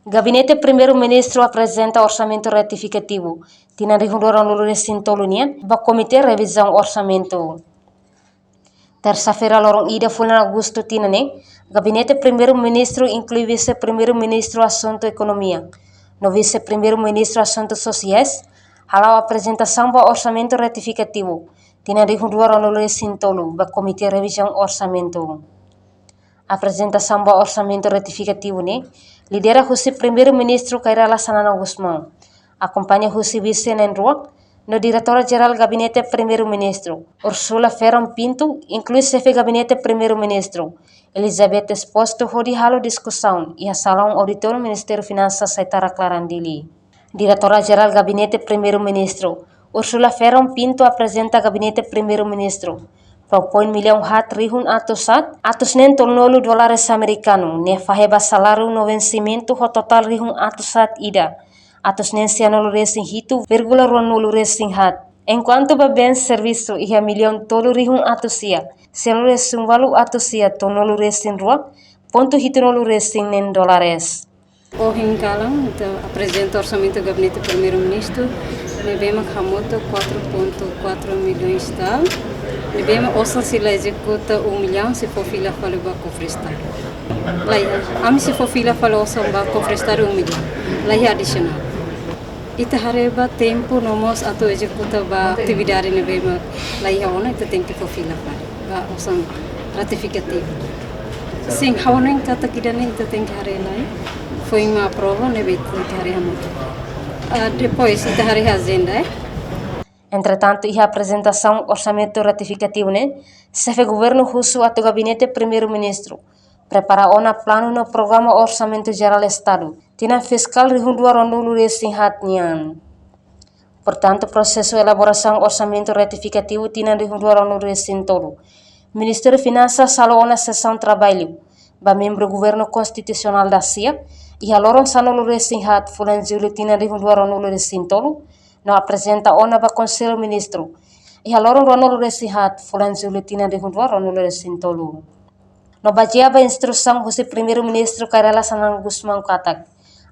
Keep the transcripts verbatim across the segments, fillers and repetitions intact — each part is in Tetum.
Gabinete Primeiru-Ministru aprezenta orsamentu retifikativu tinan rihun rua ruanulu resin tolu nian ba Komité Revizaun Orsamentu. Tersa-feira, loron ida fulan Agostu tinan ne'e, Gabinete Primeiru-Ministru, inklui Vise-Primeiru-Ministru Asuntu Ekonomia no Vise-Primeiru-Ministru Asuntu Sosiais, hala'o aprezentasaun ba orsamentu retifikativu tinan rihun rua ruanulu resin tolu ba Komité Revizaun Orsamentu. Aprezentasaun ba orsamentu retifikativu ne'e lidera husi Primeiru-Ministru Kay Rala Xanana Gusmão, akompaña husi vise na'in rua no Diretora Jerál Gabinete Primeiru-Ministru, Ursula Ferro Pinto, inklui Xefe Gabinete Primeiru-Ministru, Elizabeth Exposto, hodi halo diskusaun iha salaun auditóriu Ministériu Finansas Saitara Klaran, Dili. Diretora Jerál Gabinete Primeiru-Ministru, Ursula Ferro Pinto, aprezenta Gabinete Primeiru-Ministru propoin millaun haat rihun atus haat, atus neen tolunulu dólares amerikanu, ne'e fahe ba saláriu no vensimentu ho totál rihun atus haat ida, atus neen sianulu resin hitu vírgula ruanulu resin haat. Enkuantu ba bens servisu iha millaun tolu rihun atus sia, sianulu resin ualu atus sia tolunulu resin rua pontu hitunulu resin neen dólares. Ohin kalan, ita aprezenta orsamentu Gabinete Primeiru-Ministru, ne'ebé mak hamutuk quatro ponto quatro milhões tal, ne'ebé mak osan sei la ezekuta um milhão sei fó fila fali ba kofre Estadu. Laiha, ami sei fó fila fali osan ba kofre Estadu um milhão. Laiha adisionál. Ita haree ba tempu no mós atu ezekuta ba atividade ne'ebé mak laiha ona, ita tenke fó fila fali ba osan retifikativu. Sin, ha'u hanoin katak ida-ne'e ita tenke haree lai. Foin mak aprova, ne'ebé ita tenke haree hamutuk. Ah, depois ita haree ajenda, eh. Entretantu, iha aprezentasaun orsamentu retifikativu ne'e, Xefe Governu husu atu Gabinete Primeiru-Ministru prepara ona planu no programa Orsamentu Jerál Estadu tinan fiskál rihun rua ruanulu resin haat nian. Portantu, prosesu elaborasaun orsamentu retifikativu tinan rihun rua ruanulu resin tolu, Ministériu Finansas halo ona sesaun traballu ba membru Governu Konstitusionál dasia, iha loron sanulu resin haat fulan Jullu tinan rihun rua ruanulu resin tolu, no aprezenta ona ba Konsellu Ministru iha loron ruanulu resin haat fulan Jullu tinan rihun rua ruanulu resin tolu. No bazeia ba instrusaun husi Primeiru-Ministru Kay Rala Xanana Gusmão katak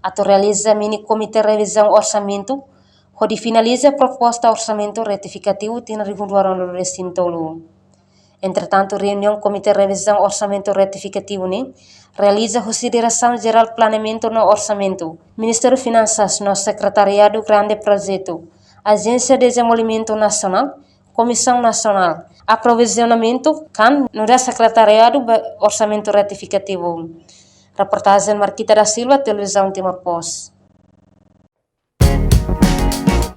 atu realiza mini Komité Revizaun Orsamentu hodi finaliza proposta orsamentu retifikativu tinan rihun rua ruanulu resin tolu. Entretantu, reuniaun Komité Revizaun Orsamentu Retifikativu ne'e realiza husi Diresaun Jerál Planeamentu no Orsamentu, Ministériu Finansas no Sekretariadu Grande Projetu, Ajénsia Dezenvolvimentu Nasionál, Komisaun Nasionál Aprovizionamentu, kan, nu'udar Sekretariadu ba Orsamentu Retifikativu. Reportajen Marquita da Silva, Televizaun Timor Post.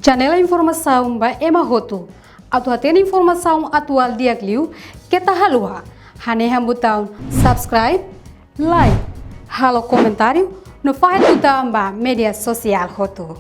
Janela informasaun ba ema hotu. Atu hatene informasaun atuál di'ak liu, keta haluha hanehan butaun subscribe, like, halo komentáriu, no fahe tutan ba média sosiál hotu.